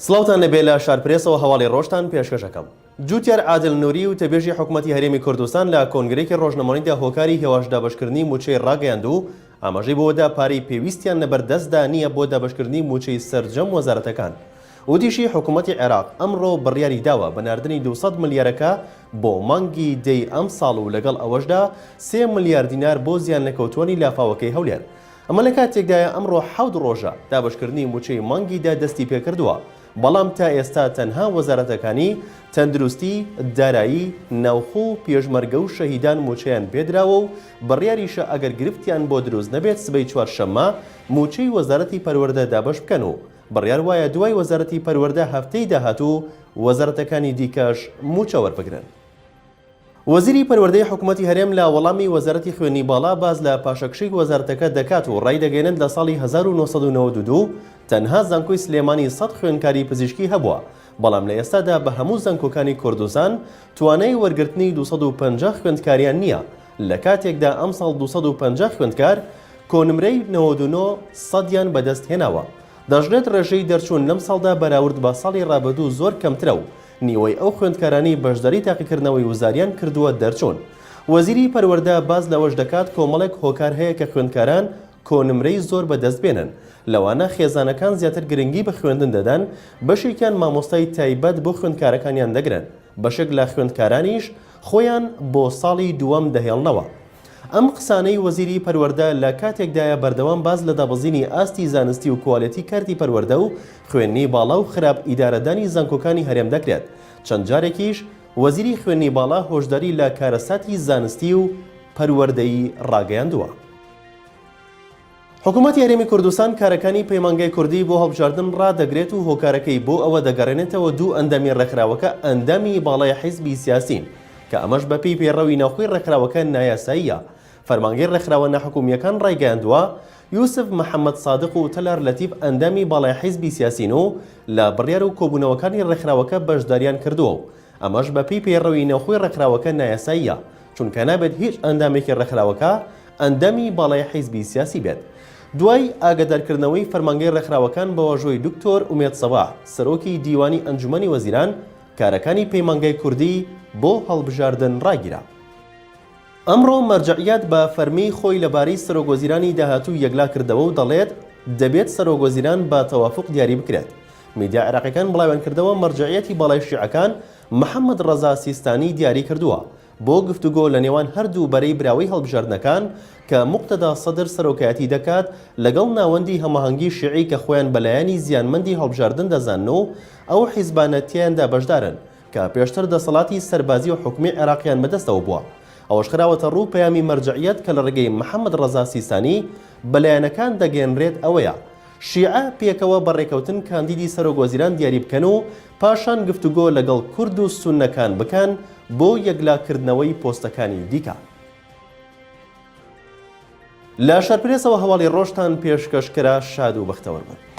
سڵاوتان لێبێ لە شارپرێسەوە هەواڵی ڕۆژتان پێشکەش ئەکەم. جوتیار عادل نوری وتەبێژی حکومەتی هەرێمی کوردستان لە کۆنگرەیەکی ڕۆژنامەوانیدا هۆکاری هێواش دابەشکردنی موچەی ڕاگەیاند و ئاماژەی بەوەدا پارەی پێویستیان لەبەردەستدا نییە بۆ دابەشکردنی موچەی سەرجەم وەزارەتەکان. وتیشی حکومەتی عێراق ئەمڕۆ بڕیاری داوە بە ناردنی 200 ملیارەکە بۆ مانگی دەی ئەمساڵ و لەگەڵ ئەوەشدا سێ ملیار دینار بۆ زیانلێکەوتووانی لافاوەکەی هەولێر. ئەمە لە کاتێکدایە ئەمڕۆ حەوت ڕۆژە دابەشکردنی موچەی مانگی دە دەستی پێکردووە، بەڵام تا ئێستا تەنها وەزارەتەکانی، تەندروستی، دارایی، ناوخۆ و پێشمەرگە و شەهیدان موچەیان پێدراوە و بڕیاریشە ئەگەر گرفتیان بۆ دروست نەبێت سبەی چوارشەممە موچەی وەزارەتی پەروەردە دابەش بکەن و بڕیار وایە دوای وەزارەتی پەروەردە هەفتەی داهاتوو وەزارەتەکانی دیکەش مووچە وەربگرن. وەزیری پەروەردەی حکومەتی هەرێم لە وەڵامی وەزارەتی خوێندنی باڵا باس لە پاشەکشەی وەزارەتەکە دەکات و ڕایدەگەیەنێت لە ساڵی 1992 تەنها زانکۆی سلێمانی سەد خوێندکاری پزیشکی هەبووە بەڵام لە ئێستادا بە هەموو زانکۆکانی کوردستان توانای وەرگرتنی 250 خوێندکاریان نییە لە کاتێکدا ئەمساڵ 250 خوێندکار کۆنمرەی 99 سەدیان بەدەست هێناوە. دەشڵێت ڕێژەی دەرچوون لەمساڵدا بەراورد بە ساڵی ڕابردوو زۆر کەمترە و نیوەی ئەو خوێندکارانەی بەشداری تاقیکردنەوەی وزاریان کردووە دەرچوون. وەزیری پەروەردە باس لەوەش دەکات کۆمەڵێک هۆکار هەیە کە خوێندکاران کۆنمرەی زۆر بەدەست بێنن، لەوانە خێزانەکان زیاتر گرنگی بە خوێندن دەدەن، بەشێکیان مامۆستای تایبەت بۆ خوێندکارەکانیان دەگرن، بەشێک لە خوێندکارانیش خۆیان بۆ ساڵی دووەم دەهێڵنەوە. ئەم قسانەی وەزیری پەروەردە لە کاتێکدایە بەردەوام باس لە دابەزینی ئاستی زانستی و کوالێتی کەرتی پەروەردە و خوێندنی باڵا و خراپ ئیدارەدانی زانکۆکانی هەرێم دەکرێت، چەند جارێکیش وەزیری خوێندنی باڵا هۆشداری لە کارەساتی زانستی و پەروەردەیی ڕاگەیاندووە. حکومەتی هەرێمی کوردستان کارەکانی پەیمانگای کوردی بۆ هەڵبژاردن ڕادەگرێت و هۆکارەکەی بۆ ئەوە دەگەڕێنێتەوە دوو ئەندامی ڕێکخراوەکە ئەندامی باڵای حیزبی سیاسین کە ئەمەش بەپێی پەیڕەوی ناوخۆی ڕێکخراوەکە نایاساییە. فەرمانگەی ڕێکخراوە ناحکومییەکان ڕایگەیاندووە، یوسف محەمەد سادق و تەلار لەتیف ئەندامی باڵای حیزبی سیاسین و لە بڕیار و کۆبوونەوەکانی ڕێکخراوەکە بەشداریان کردووە و ئەمەش بەپێی پەیڕەوی ناوخۆی ڕێکخراوەکە نایاساییە، چونکە نابێت هیچ ئەندامێکی ڕێکخراوەکە ئەندامی باڵای حیزبی سیاسی بێت. دوای ئاگادارکردنەوەی فەرمانگەی ڕێکخراوەکان بە واژۆی دکتۆر ئومێد سەباح، سەرۆکی دیوانی ئەنجومەنی وەزیران، کارەکانی پەیمانگای کوردی بۆ هەڵبژاردن ڕاگیرا. ئەمڕۆ مەرجەعیەت بە فەرمی خۆی لەبارەی سەرۆکوەزیرانی داهاتوو یەکلا کردەوە و دەڵێت، دەبێت سەرۆکوەزیران بە تەوافوق دیاری بکرێت. میدیا عێراقیەکان بڵاویانکردەوە، مەرجەعیەتی باڵای شیعەکان محەمەد ڕەزا سیستانی دیاری کردووە بۆ گفتوگۆ لە نێوان هەردوو بەرەی براوەی هەڵبژاردنەکان کە موقتەدا سەدر سەرۆکایەتی دەکات لەگەڵ ناوەندی هەماهەنگی شیعی کە خۆیان بە لایەنی زیانمەندی هەڵبژاردن دەزانن و ئەو حیزبانە تیایاندا بەشدارن کە پێشتر دەسەڵاتی سەربازی و حکومی عێراقیان بەدەستەوە بووە. ئەوەش خراوەتەڕوو پەیامی مەرجەعیەت کە لە ڕێگەی محەمەد ڕەزا سیستانی بە لایەنەکان دەگەیەنرێت ئەوەیە شیعە پێکەوە بە ڕێکەوتن کاندیدی سەرۆک وەزیران دیاری بکەن و پاشان گفتوگۆ لەگەڵ کورد و سوننەکان بکەن بۆ یەکلاکردنەوەی پۆستەکانی دیکە. لە شارپرێسەوە هەواڵی ڕۆژتان پێشکەش کرا شاد و بەختەوەر بن.